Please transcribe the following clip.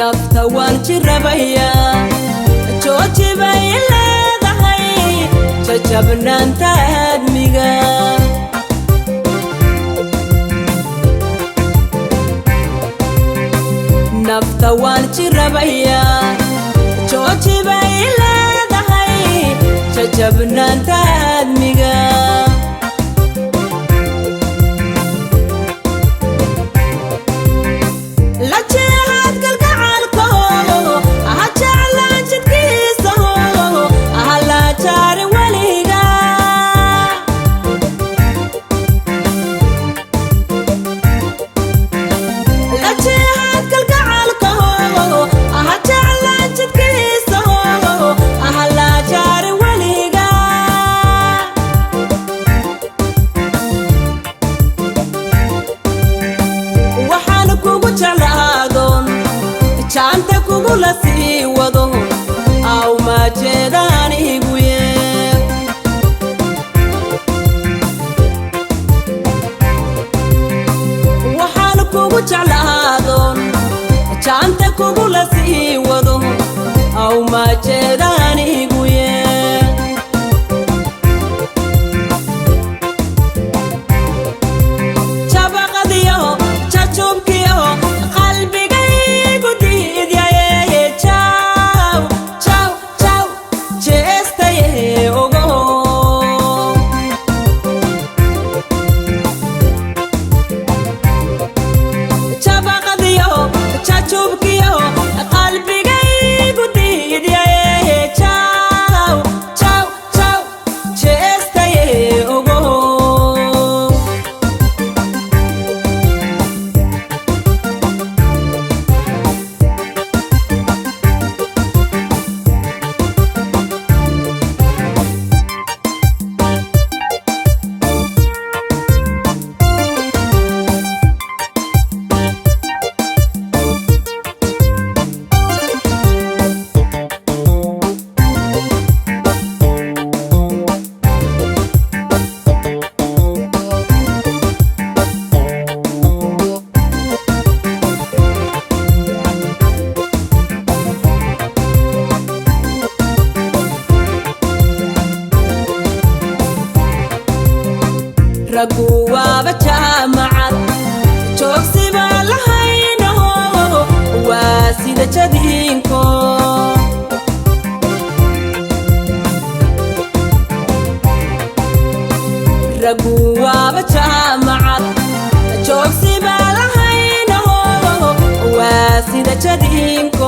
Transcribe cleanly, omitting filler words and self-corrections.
Nafta waan jirabayaa, jooji bay leedahay jajabnaanta aadmiga. Nafta waan jirabayaa, jooji bay leedahay jajabnaanta aadmiga. La jeexaad kalgacalko, ha jeclaan jidkiisa, ha la jaarin weliga. La jeexaad kalgacalko, ha jeclaan jidkiisa, ha la jaarin weliga. Waxaan kugu jeclaadoon jaanta kugula sii wado, aw maajeedaan igu yeer. Waxaan kugu jeclaadoon jaanta kugula sii wado, aw maajeedaan igu yeer. Jabaqadiyo jajubkiyo qalbigaygu diidyaye, jaw jaw jaw jeestaye ogo. Jabaqadiyo jajubkiyo qalbigaygu diidyaye, jaw jaw jaw jeestaye ogo. Raggu waaba jaamacad, joogsi baa lahayno, waa sida jadiinko. Raggu waaba jaamacad, joogsi baa lahayno, waa sida jadiinko.